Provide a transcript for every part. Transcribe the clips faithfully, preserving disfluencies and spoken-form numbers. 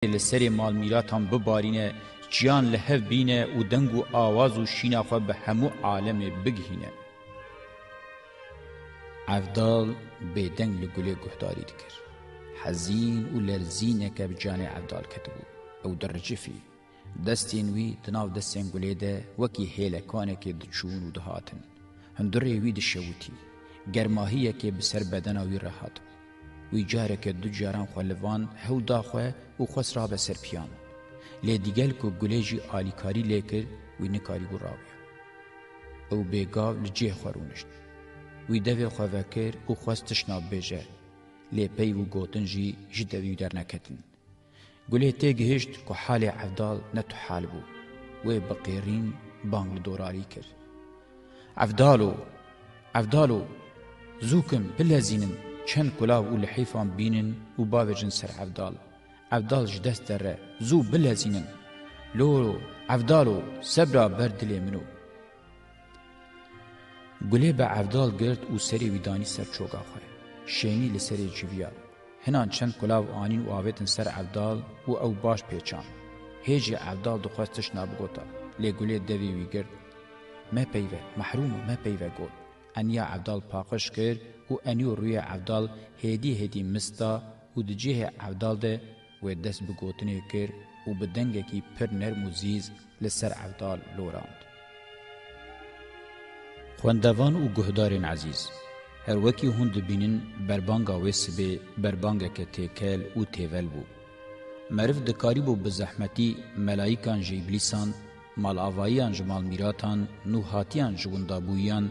li serê malmîratan bibarîne, çiyan li hev bîne û deng û awaz û şîna xwe bi hemû alemê bigihîne. Evdal bêdeng li Gulê guhdarî dikir. Hezîn û lerzîneke bi canê Evdal ketibû. Ew diricifî. Destên wî di nav destên Gulê de wekî hêlekanekê diçûn û dihatin. Hundirê wî dişewitî. Germahiyekê bi ser bedena wî re hatibû. Wî careke du caran xwe li van hew da xwe û xwest rabe ser piyan. Lê digel ku Gulê jî alîkarî lê kir, wî nikarîbû rawîya. Ew bêgav li cihê xwe rûnişt. Wî devê xwe vekir û xwest tiştna bibêje. Lê peyv û gotin jî ji devê wî derneketin. Gulê têgihişt ku halê Evdal ne tu hal bû. Wê bi qêrîn bang li dorarî kir. Evdalo! Evdalo! Zû kin, bilezînin, çend kulav û lihîfan bînin û bavêjin ser Evdal. Evdal ji dest dere, zû bilezînin. Loro, Evdalo, sebra ber dilê min o. Gulê bi Evdal girt û serê wî danî ser çoka xwe. Şênî li serê civiya. Hinan çend kulav anîn û avêtin ser Evdal û ew baş pêçand. Hê jî Evdal dixwest tiştna bigota, lê Gulê devê wî girt. Mepeyve, mehrûmo, mepeyve got. Eniya Evdal paqij kir û enî û rûyê Evdal hêdî hêdî mist da û di cihê Evdal de wê dest bi gotinê kir û bi dengekî pir nerm û zîz li ser Evdal lorand. Xwendevan û guhdarên ezîz, her wekî hûn dibînin, berbanga wê sibê berbangeke têkel û têvel bû. Meriv dikarîbû bi zehmetî melayîkan ji îblîsan, malavayiyan ji malmîratan, nûhatiyan ji windabûyiyan,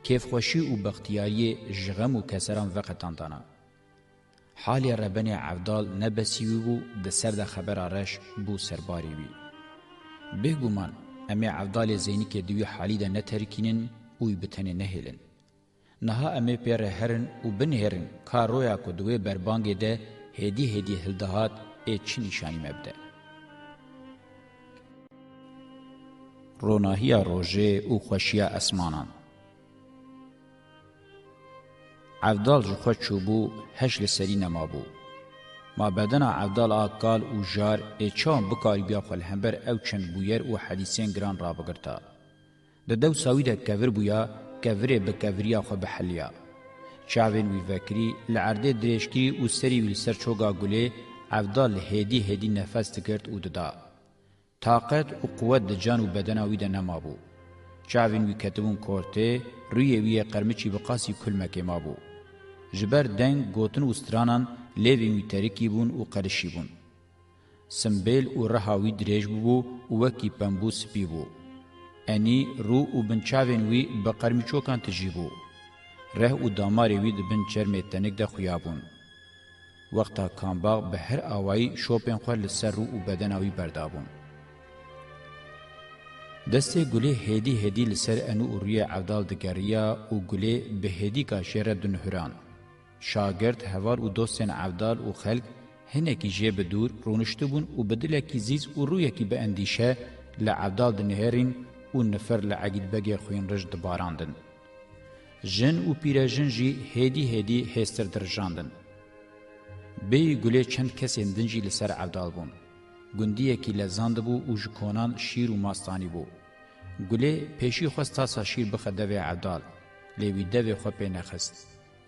kêfxweşî û bextiyariyê ji xem û keseran veqetandana. Halê rebenê Evdal ne besî wî bû, di ser de xebera reş bû serbarê wî. Bêguman, em ê Evdalê Zeynikê di wî halî de neterikînin û wî bi tenê nehêlin. Niha em ê pê re herin û binihêrin ka roya ku di wê berbangê de hêdî hêdî hildihat ê çi nîşanî me bide. Ronahiya rojê û xweşiya esmanan. Evdal ji xwe çûbû, heş li serî nemabû. Ma bedena Evdal a kal û jar ê çawan bikarîbûya xwe li hember ew çend bûyer û hedîsên giran rabigirta. Di dewsa wî de kevir bûya, kevirê bi keviriya xwe biheliya. Çavên wî vekirî, li erdê dirêjkirî û serî wî li ser çoga Gulê, Evdal hêdî hêdî nefes digirt û dida. Taqet û quwet di can û bedena wî de nemabû. Çavên wî ketibûn kortê, rûyê wî yê qermiçî bi qasî kulmekê mabû. Ji ber deng, gotin û stranan lêvên wî terikî bûn û qerişî bûn. Simbêl û riha wî dirêj bûbû û wekî pembû spî bû. Enî, rû û binçavên wî bi qermîçokan tijî bû. Reh û damarê wî di bin çermê tenik de xuya bûn. Wexta kambax bi her awayî şopên xwe li ser rû û bedena wî berdabûn. Destê Gulê hêdî hêdî li ser enû û rûyê Evdal digeriya û Gulê bi hêdîka jê re dinihûran. Şagirt, heval û dostên Evdal û xelk hinekî jê bi dûr rûniştibûn û bi dilekî zîz û rûyekî bi endîşe li Evdal dinihêrîn û nifir li Egîd Begê xwînrij dibarandin. Jin û pîrejin jî hêdî hêdî hêztir dirijandin. Bêyî Gulê çend kesên din jî li ser Evdal bûn. Gundiyekî lezandibû û ji konan şîr û mast anîbû. Gulê pêşî xwest tasa şîr bixe devê Evdal, lê wî devê xwe pê nexist.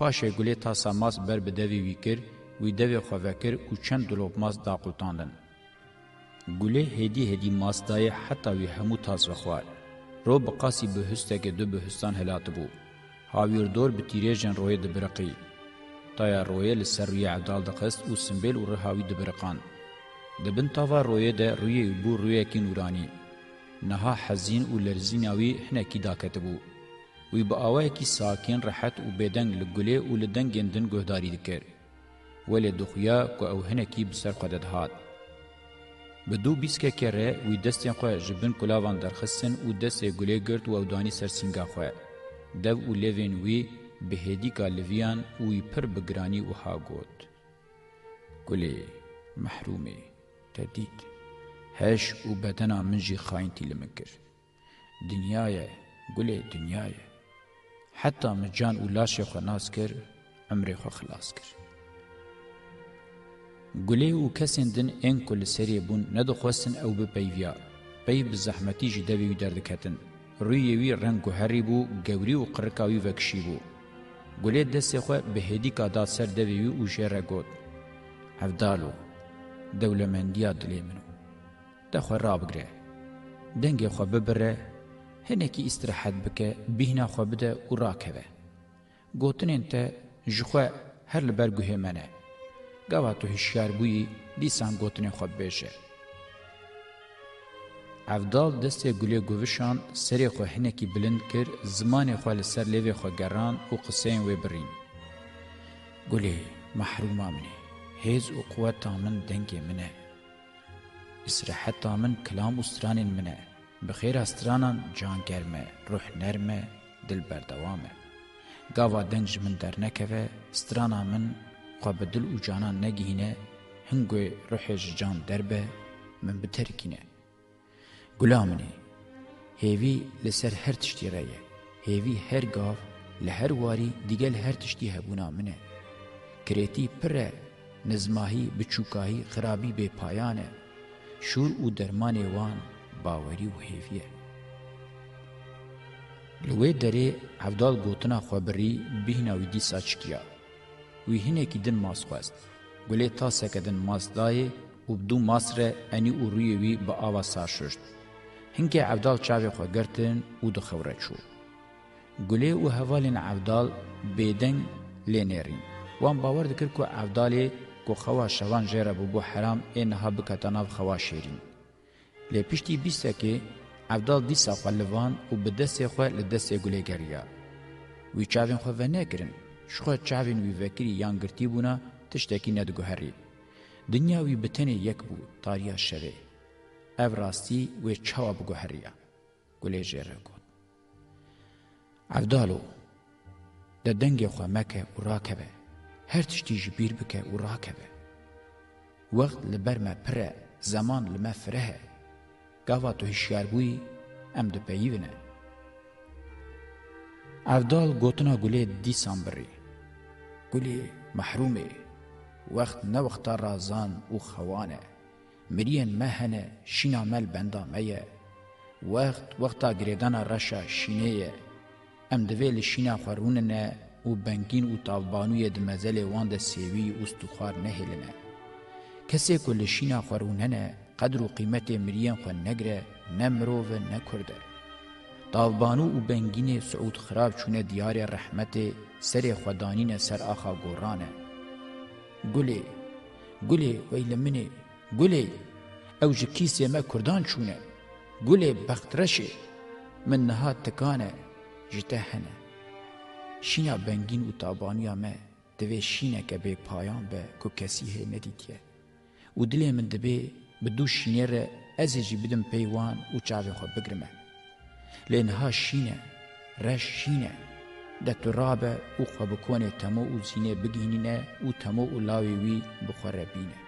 Paşê Gulê tasa mast ber bi devê wî kir, wî devê xwe vekir û çend dilop mast daqultandin. Gulê hêdî hêdî mast dayê heta wî hemû tas vexwar. Ro bi qasî bihusteke du bihustan hilatibû. Hawîrdor bi tîrêjên royê dibiriqî. Taya royê li ser rûyê Evdal dixist û simbêl û riha wî dibiriqand. Di bin tava royê de rûyê wî bû rûyekî nûranî. Niha hezîn û lerzîna wî hinekî daketibû. Wî bi awayekî sakîn, rehet û bêdeng li Gulê û li dengên din guhdarî dikir. Welê dixuya ku ew hinekî bi ser xwe de dihat. Bi dû bîskekê re wî destên xwe ji bin kulavan derxistin û destê Gulê girt û ew danî ser sînga xwe. Dev û lêvên wî bi hêdîka liviyan û wî pir bi giranî wiha got: Gulê, mehrûmê, te dît. Heş û bedena min jî xayîntî li min kir. Dinya ye, Gulê, dinya ye. Heta min can û laşê xwe nas kir, emrê xwe xilas kir. Gulê û kesên din ên ku li serê bûn nedixwestin ew bipeyviya. Pey bi zehmetî ji devê wî derdiketin. Rûyê wî reng guherî bû, gewrî û qirika wî vekişî bû. Gulê destê xwe bi hêdîka da ser devê wî û jê re got, "Evdalo, dewlemendiya dilê min o. De xwe rabigire. Dengê xwe bibire, hinekî îstirahet bike, bîhna xwe bide û rakeve. Gotinên te ji xwe her li ber guhê me ne. Gava tu hişyar bûyî, dîsan gotinên xwe bibêje." Evdal destê Gulê guvişand, serê xwe hinekî bilind kir, zimanê xwe li ser lêvê xwe gerand û qiseyên wê birîn. "Gulê, mehrûma min î. Hêz û quweta min dengê min e. Îsreheta min kilam û stranên min e. Bi xêra stranan can germ e, ruh nerm e, dil berdewam e. Gava deng ji min dernekeve, strana min xwe bi dil û canan negihîne, hingê ruhê ji can derbe, min biterikîne. Gula min î, hêvî li ser her tiştî re ye. Hêvî her gav, li her warî digel her tiştî hebûna min e. Kirêtî pir e, nizmahî, biçûkahî, xirabî bêpayan e. Şûr û dermanê wan bawerî û hêvî ye." Li wê derê Evdal gotina xwe birî, bîhna wî dîsa çikiya. Wî hinekî din mas xwest. Gulê taseke din mas dayê û bi dû mas re enî û rûyê wî bi ava sar şuşt. Hinkê Evdal çavê xwe girtin û di xew re çû. Gulê û hevalên Evdal bêdeng lê nêrîn. Wan bawer dikir ku Evdalê ku xewa şevan jê re bûbû heram ê niha biketa nav xewa şêrîn. Lê piştî bîstekê Evdal dîsa xwe livand û bi destê xwe li destê Gulê geriya. Wî çavên xwe venekirin, ji xwe çavên wî vekirî yan girtî bûna tiştekî nediguherî. Dinya wî bi tenê yek bû, tariya şevê. Ev rastî wê çawa biguheriya? Gulê jê re got, "Evdalo, de dengê xwe meke û rakeve. Her tiştî ji bîr bike û rakeve. Wext li ber me pir e, zeman li me fireh e. Gava tu hişyar bûyî, em dipeyivine." Evdal gotina Gulê dîsan birî. "Gulê, mehrûmê, wext ne wexta razan û xewan e. Miriyên me hene, şîna me li benda me ye. Wext, wexta girêdana reşa şînê ye. Em divê li şîna xwe rûnine û bengîn û tavbanûyê di mezelê wan de sêwî û stûxwar nehêline. Kesê ku li şîna xwe rûnene, qedr û qîmetê miriyên xwe negire, ne mirov e, ne kurd e. Tavbanû û bengînê siûd xirab çûne diyarê rehmetê, serê xwe danîne ser axa goran e. Gulê, Gulê, wey li min ê, Gulê, ew ji kîsê me kurdan çûne. Gulê bextreşê, min niha tikane, ji te hene. Şîna bengîn û tabanûya me divê şîneke bê payan be ku kesî hê nedîtiye. Û dilê min dibê bi dû şînê re ez ê jî bidim pey wan û çavê xwe bigirime. Lê niha şîn e, reş şîn e. De tu rabe û xwe bi konê Temo û Zînê bigihînîne û Temo û lawê wî bi xwe re bîne."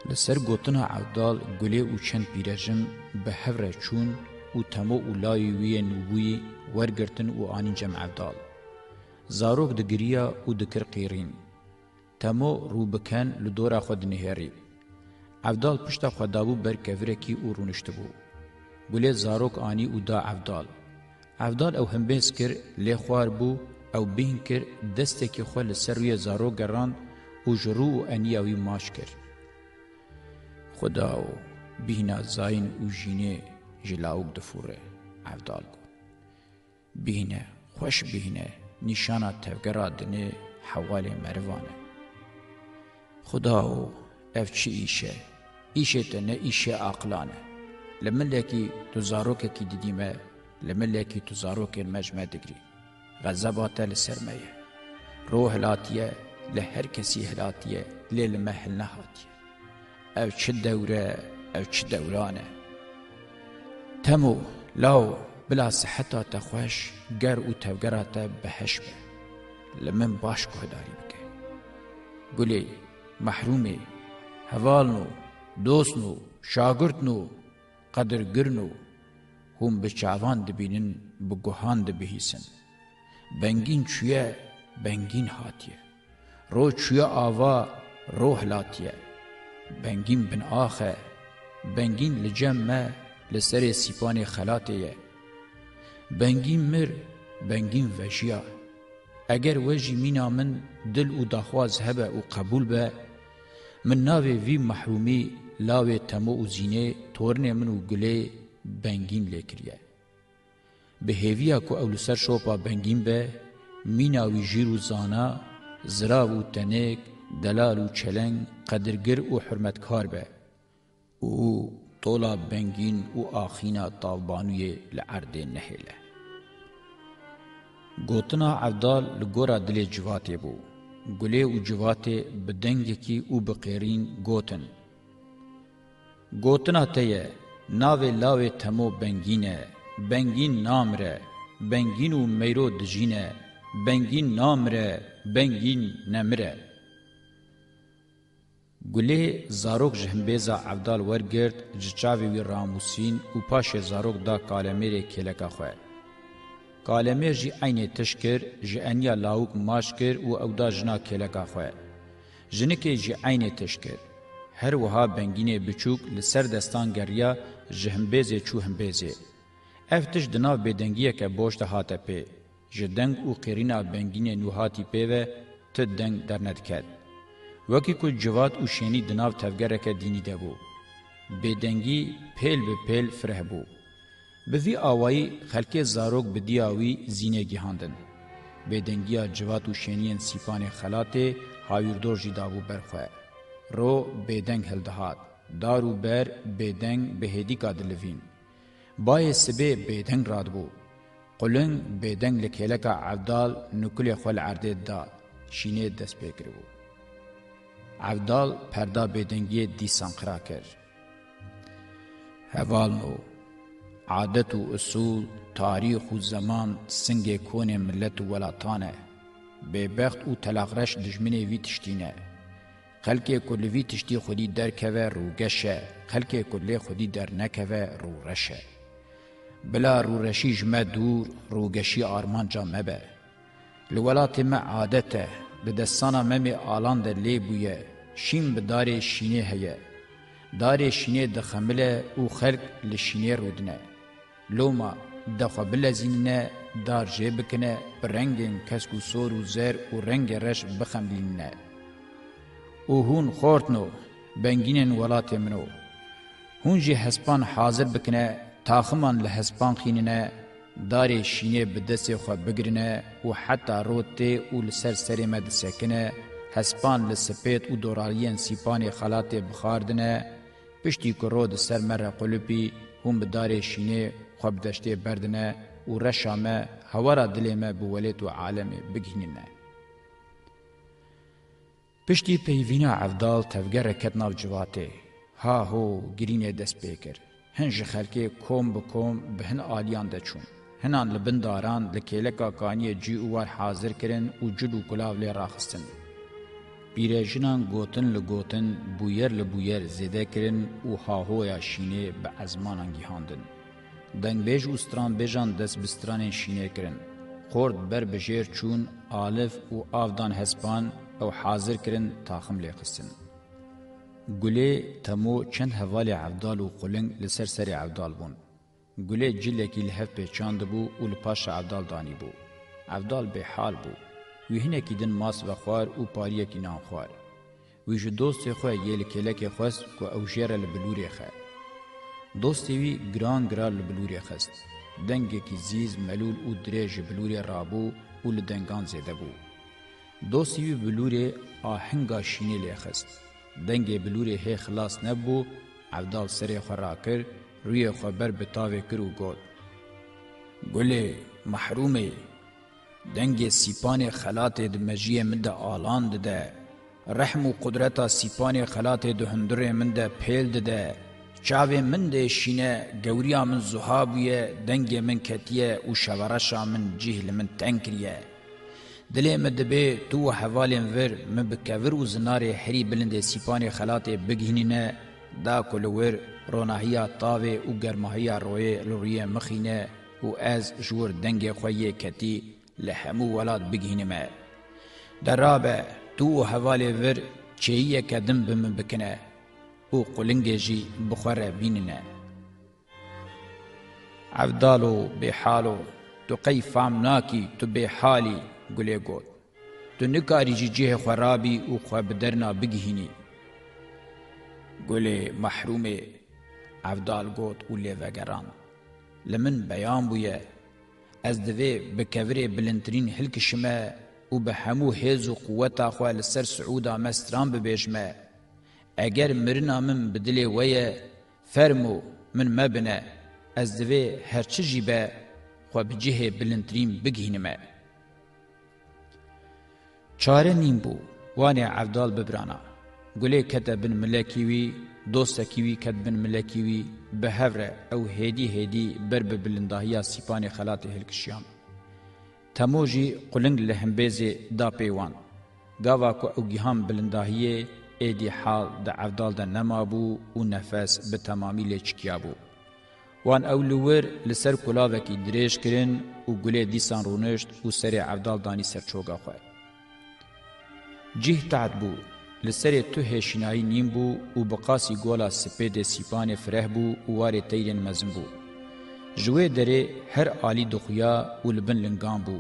Li ser gotina Evdal, Gulê û çend pîrejin bi hev re çûn û Temo û lawê wî yê nûbûyî wergirtin û anîn cem Evdal. Zarok digiriya û dikir qîrîn. Temo rû bi ken li dora xwe dinihêrî. Evdal pişta xwe dabû ber kevirekî û rûniştibû. Gulê zarok anî û da Evdal. Evdal ew himbêz kir, lê xwar bû, ew bîhn kir, destekî xwe li ser rûyê zarok gerand û ji rû û eniya wî maç kir. "Xuda o, bîhna Zayîn û Jînê ji lawik difûre," Evdal got. "Bîhne, xweş bîhne, nîşana tevgera dinê hewalê merivan e." "Xuda o, ev çi îş e? Îşê te ne îşê aqilan e. Li milekî tu zarokekî didî me, li milekî tu zarokên me ji me digirî. Xezeba te li ser me ye. Ro hilatiye, li her kesî hilatiye, lê li me hilnehatiye. Ev çi dewr e, ev çi dewran e? Temo, law, bila siheta te xweş, ger û tevgera te bi heş be. Li min baş guhdarî bike. Gulê, mehrûmê, hevalno, dostno, şagirtno, qedirgirno, hûn bi çavan dibînin, bi guhan dibihîsin. Bengîn çûye, bengîn hatiye. Ro çûye ava, ro hilatiye. Bengîn bin ax e. Bengîn li cem me, li serê sîpanê xelatê ye. Bengîn mir, Bengîn vejiya. Eger we jî mîna min dil û daxwaz hebe û qebûl be, min navê vî mehrûmî, lawê Temo û Zînê, torinê min û Gulê Bengîn lê kiriye. Bi hêviya ku ew li ser şopa Bengîn be, mîna wî jîr û zana, zirav û tenêk, delal û çeleng, qedirgir û hurmetkar be û tola Bengîn û axîna tavbanûyê li erdê nehêle. Gotina Evdal li gora dilê Civatê bû. Gulê û Civatê bi dengekî û bi qêrîn gotin: Gotina te ye, navê lawê Temo Bengîn e, Bengîn namire, Bengîn û meyro dijî ne, Bengîn namire, Bengîn nemire. Gulê zarok ji himbêza Evdal wergirt, ji çavê wî ramûsîn û paşê zarok da kalemêrê kêleka xwe. Kalemêr jî eynê tişt kir, ji eniya lawik maç kir û ew da jina kêleka xwe. Jinikê jî eynê tişt kir. Her wiha Bengînê biçûk li ser destan geriya, ji himbêzê çû himbêzê. Ev tişt di nav bêdengiyeke boş de hate pê. Ji deng û qêrîna Bengînê nû hatî pê ve ti deng dernediket. Wekî ku Civat û Şênî di nav tevgereke dînî de bû. Bêdengî pêl bi pêl fireh bû. Bi vî awayî xelkê zarok bi diya wî Zînê gihandin. Bêdengiya Civat û Şêniyên Sîpanê Xelatê hawîrdor jî dabû ber xwe. Ro bêdeng hildihat. Dar û ber bêdeng bi hêdîka dilivîn. Bayê sibê bêdeng radibû. Quling bêdeng li kêleka Evdal nukulê xwe li erdê da, şînê dest pê kiribû. Evdal perda bêdengiyê dîsan qira kir. Hevalno, adet û usûl, tarîx û zeman singê konê milet û welatan e. Bêbext û telaqreş dijminê vî tiştî ne. Xelkê ku li vî tiştî xwedî derkeve rûgeş e, xelkê ku lê xwedî dernekeve rûreş e. Bila rûreşî ji me dûr, rûgeşî armanca me be. Li welatê me adet e, di destana Memê Alan de lê bûye, şîn bi darê şînê heye. Darê şînê dixemile û xelk li şînê rûdine. Loma de xwe bilezînine, dar jê bikine, bi rengên kesk û sor û zer û rengê reş bixemilînine. Û hûn xortno, bengînên welatê min o. Hûn jî hespan hazir bikine, taximan li hespan xînine, darê şînê bi destê xwe bigirine û heta rot tê û li ser serê me disekine, hespan li sipêt û doraliyên sîpanê xelatê bixardine, piştî ku ro di ser me re qulipî, hûn bi darê şînê xwe bi deştê berdine û reşa me hewara dilê me bi welêt û alemê bigihînine. Piştî peyvîna Evdal tevgere ket nav civatê. Ha ho, girînê dest pê kir. Hin ji xelkê kom bi kom bi hin aliyan de çûn. Hinan li bin daran li kêleka kaniyê cî û war hazir kirin û cil û kulav lê raxistin. Pîrejinan gotin li gotin, bûyer li bûyer zêde kirin û hahoya şînê bi ezmanan gihandin. Dengbêj û stranbêjan dest bi stranên şînê kirin. Xort ber bi jêr çûn, alif û av dan hespan, ew hazir kirin taxim lê xistin. Gulê, Temo, çend hevalê Evdal û Quling li ser serê Evdal bûn. Gulê cilekî li hev pêçandibû û li paşa Evdal danîbû. Evdal bêhal bû. Wî hinekî din mas vexwar û pariyekî nan xwar. Wî ji dostê xwe yê li kêlekê xwest ku ew jê re li bilûrê xe. Dostê wî giran giran li bilûrê xist. Dengekî zîz, melûl û dirêj ji bilûrê rabû û li dengan zêde bû. Dostê wî bilûrê ahinga şînê lê xist. Dengê bilûrê hê xilas nebû, Evdal serê xwe rakir, rûyê xwe ber bi tavê kir û got: Gulê, mehrûmê, dengê sîpanê xelatê di mejiyê min de alan dide. Rehm û qudreta sîpanê xelatê di hundirê min de pêl dide. Çavê min dê şîne, gewriya min zuha bûye, dengê min ketiye û şevereşa min cih li min teng kiriye. Dilê min dibê tu û hevalên vir min bi kevir û zinarê herî bilindê sîpanê xelatê bigihînîne, da ku li wir ronahiya tavê û germahiya royê li rûyê min xîne û ez ji wir dengê xwe yê ketî li hemû welat bigihînime. De rabe, Tu û hevalê vir çêyiyeke din bi min bikine û qulingê jî bi xwe re bînine. Evdalo bêhalo, tu qey fam nakî, tu bêhal î, Gulê got. Tu nikarî ji cihê xwe rabî û xwe bi derna bigihînî. Gulê mehrûmê, Evdal got û lê vegerand. Li min beyan bûye. Ez divê bi kevirê bilindtirîn hilkişime û bi hemû hêz û quweta xwe li ser siûda me stran bibêjime. Eger mirina min bi dilê we ye, fermo, min mebine, ez divê her çi jî be, xwe bi cihê bilindtirîn bigihînime. Çare nîn bû, wanê Evdal bibirana. Gulê kete bin milekî wî, dostekî wî ket bin milekî wî, bi hev re ew hêdî hêdî ber bi bilindahiya sîpanê xelatê hilkişiyan. Temo jî quling li himbêzê da pê wan. Gava ku ew gihan bilindahiyê, êdî hal di Evdal de nemabû û nefes bi temamî lê çikiyabû. Wan ew li wir li ser kulavekî dirêj kirin û Gulê dîsan rûnişt û serê Evdal danî ser çoga xwe. Cih teht bû, li serê tu hêşînayî nîn bû û bi qasî gola sipêdê sîpanê fireh bû û warê teyrên mezin bû. Ji wê derê her alî dixuya û li bin lingan bû.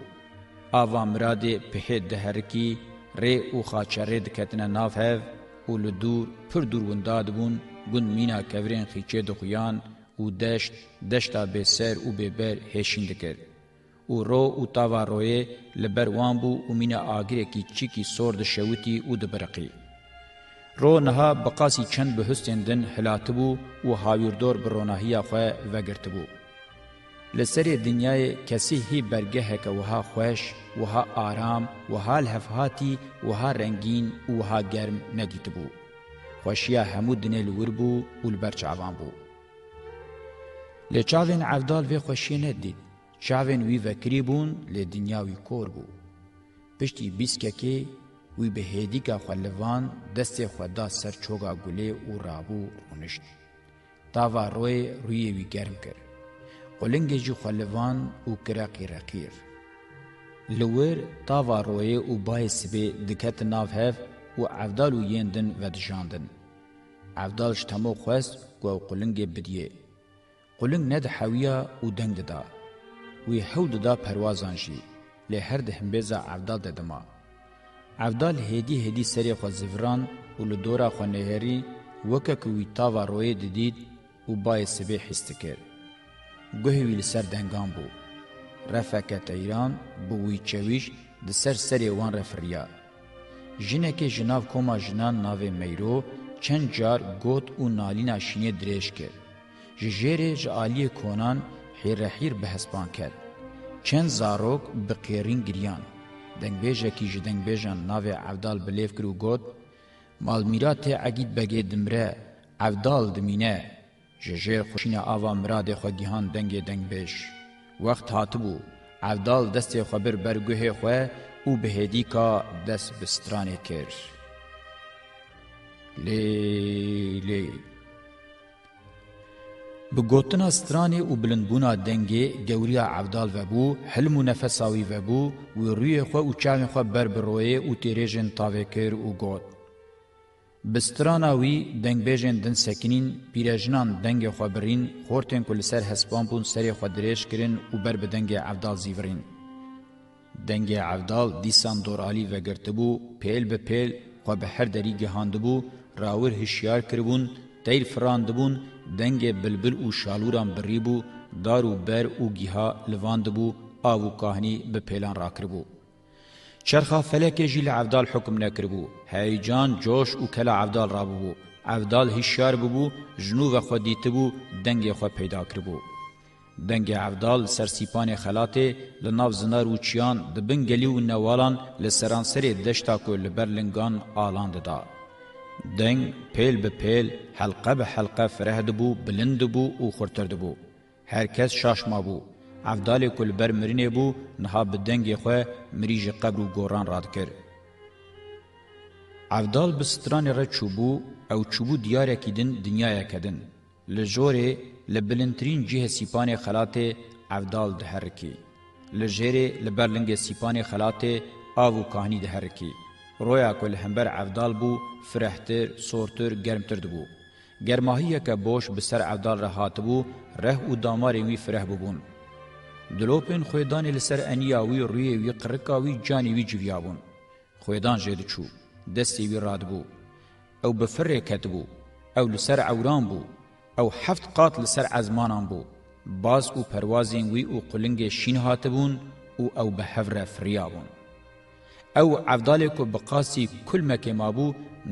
Ava Miradê pihê diherikî, rê û xaçerê diketine nav hev û li dûr, pir dûr winda dibûn, gund mîna kevirên xîçê dixuyan û deşt, deşta bêser û bêber hêşîn dikir. Û ro û tava royê li ber wan bû û mîna agirekî çîkî sor dişewitî û dibiriqî. Ro niha bi qasî çend bihustên din hilatibû û hawîrdor bi ronahiya xwe vegirtibû. Li serê dinyayê kesî hî bergeheke wiha xweş, wiha aram, wiha lihevhatî, wiha rengîn û wiha germ nedîtibû. Xweşiya hemû dinê li wir bû û li ber çavan bû. Lê çavên Evdal vê xweşiyê nedît. Çavên wî vekirî bûn, lê dinya wî kor bû. Piştî bîskekê wî bi hêdîka xwe livand, destê xwe da ser çoga Gulê û rabû rûnişt. Tava royê rûyê wî germ kir. Qulingê jî xwe livand û kire qîreqîr. Li wir tava royê û bayê sibê diketin nav hev û Evdal û yên din vedijandin. Evdal ji Temo xwest ku ew qulingê bidiyê. Quling nedihewiya û deng dida. Wî hewl dida perwazan jî, lê her di himbêza Evdal de dima. Evdal hêdî hêdî serê xwe ziviran û li dora xwe nêherî, weke ku wî tava royê didît û bayê sibê hîs dikir. Guhê wî li ser dengan bû. Refeke teyran bi wî çewîş di ser serê wan re firiya. Jinekê ji nav koma jinan navê Meyro çend car got û nalîna şînê dirêj kir. Ji jêrê ji aliyê konan hîrehîr bi hespan ket. Çend zarok bi qêrîn giriyan. Dengbêjekî ji dengbêjan navê Evdal bi lêv kir û got, Malmîratê Egîd Begê dimire, Evdal dimîne. Ji jêr xweşîna ava miradê xwe gihan dengê dengbêj. Wext hatibû, Evdal destê xwe bir ber guhê xwe û bi hêdîka dest bi stranê kir. Lê, lê. Bi gotina stranê û bilindbûna dengê gewriya Evdal vebû, hilm û nefesa wî vebû, wî rûyê xwe û çavên xwe ber bi royê û têrêjên tavê kir û got, Bi strana wî dengbêjên din sekinîn, pîrejinan dengê xwe birîn, xortên ku li ser hespan bûn serê xwe dirêj kirin û ber bi dengê Evdal zîvirîn. Dengê Evdal dîsan doralî vegirtibû, pêl bi pêl xwe bi her derî gihandibû, rawir hişyar kiribûn, teyr firandibûn, dengê bilbil û şalûran birîbû, dar û ber û giha livandibû, av û kahnî bi pêlan rakiribû. Çerxa felekê jî li Evdal hukm nekiribû. Heyecan, coş û kela Evdal rabûbû. Evdal hişyar bûbû, ji nû ve xwe dîtibû, dengê xwe peyda kiribû. Dengê Evdal li ser sîpanê xelatê, li nav zinar û çiyan, di bin gelî û newalan, li seranserê deşta ku li ber lingan alan dida. Deng pêl bi pêl, helqe bi helqe fireh dibû, bilind dibû û xurtir dibû. Her kes şaş mabû. Evdalê ku li ber mirinê bû, niha bi dengê xwe mirî ji qebr û goran radikir. Evdal bi stranê re çûbû, ew çûbû diyarekî din, dinyayeke din. Li jorê, li bilindtirîn cihê sîpanê xelatê Evdal diherikî. Li jêrê, li ber lingê sîpanê xelatê av û kahnî diherikî. Roya ku li hember Evdal bû, firehtir, sortir, germtir dibû. Germahiyeke boş bi ser Evdal re hatibû, reh û damarên wî fireh bûbûn. Dilopên xwêdanê li ser eniya wî, rûyê wî, qirika wî, canê wî civiyabûn. Xwêdan jê diçû, destê wî radibû. Ew bi firê ketibû. Ew li ser ewran bû. Ew heft qat li ser ezmanan bû. Bask û perwazên wî û qulingê şîn hatibûn û ew bi hev re firiyabûn. Ew Evdalê ku bi qasî kulmekê mabû,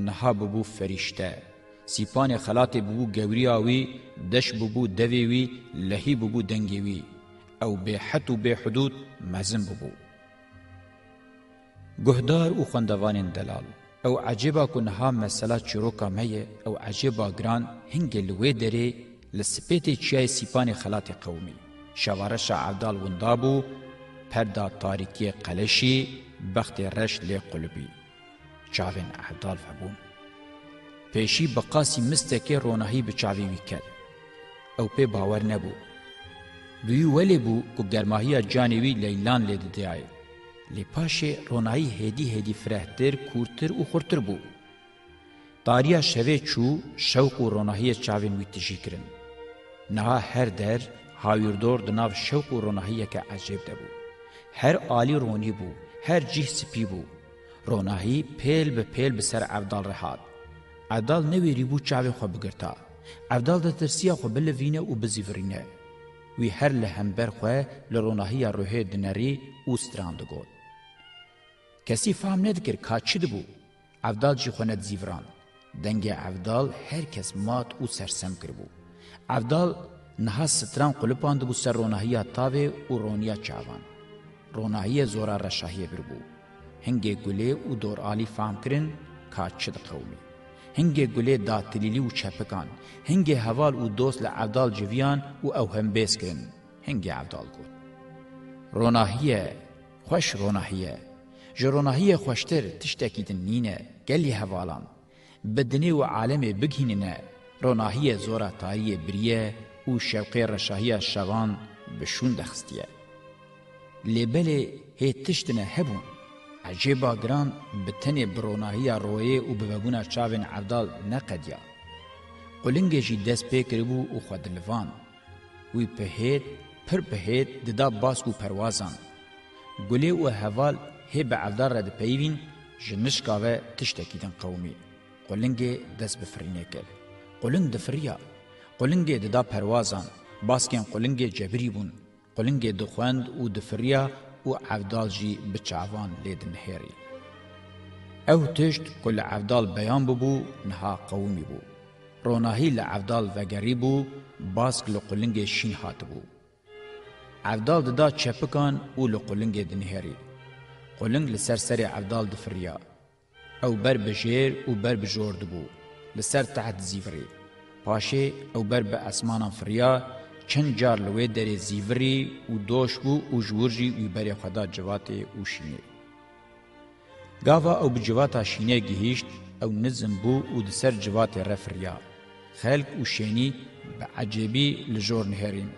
niha bûbû ferîşte. Sîpanê xelatê bûbû gewriya wî, deş bûbû devê wî, lehî bûbû dengê wî. Ew bêhed û bêhudûd mezin bûbû. Guhdar û xwendevanên delal, ew ecêba ku niha mesela çîroka me ye, ew ecêba giran hingê li wê derê li sipêtê çiyayê Sîpanê xelatê qewimî. Şevareşa Evdal winda bû, perda tarîkiyê qeleşî, bextê reş lê qulibî. Çavên Evdal vebûn. Pêşî bi qasî mistekê ronahî bi çavê wî ket. Ew pê bawer nebû. Bi wî welê bû ku germahiya canê wî leylan lê didayê. Lê paşê ronahî hêdî hêdî firehtir, kûrtir û xurtir bû. Tariya şevê çû, şewq û ronahiyê çavên wî tijî kirin. Niha her der, hawîrdor di nav şewq û ronahiyeke ecêb de bû. Her alî ronî bû, her cih spî bû. Ronahî pêl bi pêl bi ser Evdal re hat. Evdal newêrîbû çavê xwe bigirta. Evdal ditirsiya xwe bilivîne û bizîvirîne. Wî her li hember xwe li ronahiya ruhê dinerî û stran digot. Kesî fam nedikir ka çi dibû. Evdal jî xwe nedizîviran. Dengê Evdal her kes mat û sersem kiribû. Evdal niha stran qulipandibû ser ronahiya tavê û roniya çavan. Ronahiyê zora reşahiyê biribû. Hingê gulê û doralî fam kirin ka çi diqewimî. Hingê gulê da tilîlî û çepikan. Hingê heval û dost li Evdal civiyan û ew hembêz kirin. Hingê Evdal got: Ronahiye, xweş ronahiye. Ji ronahiyê xweştir tiştekî din nîne, gelî hevalan. Bi dinê û alemê bigihînine, ronahiyê zora tariyê biriye û şewqê reşahiya şevan bi şûn dexistiye. Lê belê hê tiştine hebûn. Ecêba giran bi tenê bi ronahiya royê û bi vebûna çavên Evdal neqediya. Qulingê jî dest pê kiribû û xwe dilivand. Wî bi hêt, pir bi hêt dida bask û perwazan. Gulê û heval hê bi Evdal re dipeyivîn, ji nişka ve tiştekî din qewimî. Qulingê dest bi firînê kir. Quling difiriya. Qulingê dida perwazan. Baskên qulingê cebirî bûn. Qulingê dixwend û difiriya û Evdal jî bi çavan lê dinihêrî. Ew tişt ku li Evdal beyan bûbû, niha qewimî bû. Ronahî li Evdal vegerîbû, bask li qulingê şîn hatibû. Evdal dida çepikan û li qulingê dinihêrî. Quling li ser serê Evdal difiriya. Ew ber bi jêr û ber bi jor dibû. Li ser teht dizîvirî. Paşê ew ber bi esmanan firiya, çend car li wê derê zîvirî û doş bû û ji wir jî wî berê xwe da civatê û şînê. Gava ew bi civata şînê gihîşt, ew nizm bû û di ser civatê re firiya. Xelk û şênî bi ecêbî li jor nihêrîn.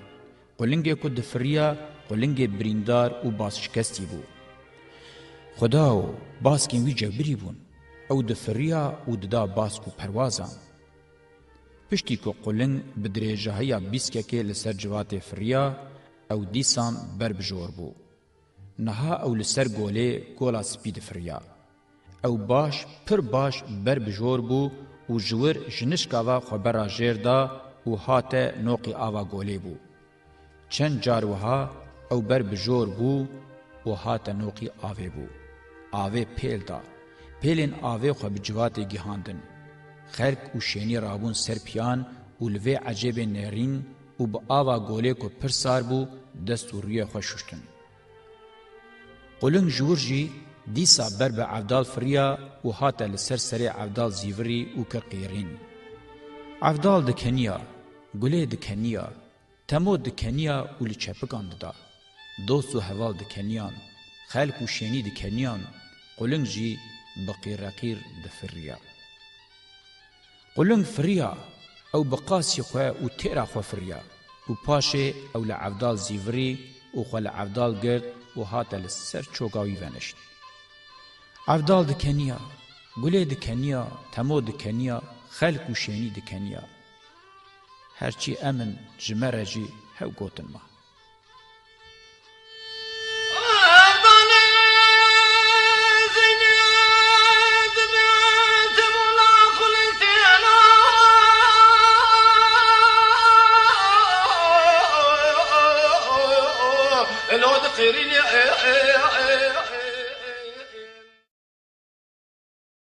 Qulingê ku difiriya, qulingê birîndar û basşikestî bû. Xwedao, baskên wî cewbirî bûn. Ew difiriya û dida bask û perwazan. Piştî ku quling bi dirêjahiya bîskekê li ser civatê firiya, ew dîsan ber bi jor bû. Niha ew li ser golê gola spî difiriya. Ew baş, pir baş ber bi jor bû û ji wir ji nişka ve xwe bera jêr da û hate noqî ava golê bû. Çend car wiha ew ber bi jor bû û hate noqî avê bû. Avê pêl da. Pêlên avê xwe bi civatê gihandin. Xelk û şênî rabûn ser piyan û li vê ecêbê nêrîn û bi ava golê ku pir sar bû, dest û rûyê xwe şuştin. Quling ji wir jî dîsa ber bi Evdal firiya û hate li ser serê Evdal zîvirî û kir qîrîn. Evdal dikeniya, gulê dikeniya, temo dikeniya û li çepikan dida. Dost û heval dikeniyan, xelk û şênî dikeniyan, quling jî bi qîreqîr difiriya. Quling firiya, ew bi qasî xwe û têra xwe firiya û paşê ew li Evdal zîvirî û xwe li Evdal girt û hate li ser çoka wî venişt. Evdal dikeniya, gulê dikeniya, temo dikeniya, xelk û şênî dikeniya. Herçî em in, ji me re jî hew gotin ma.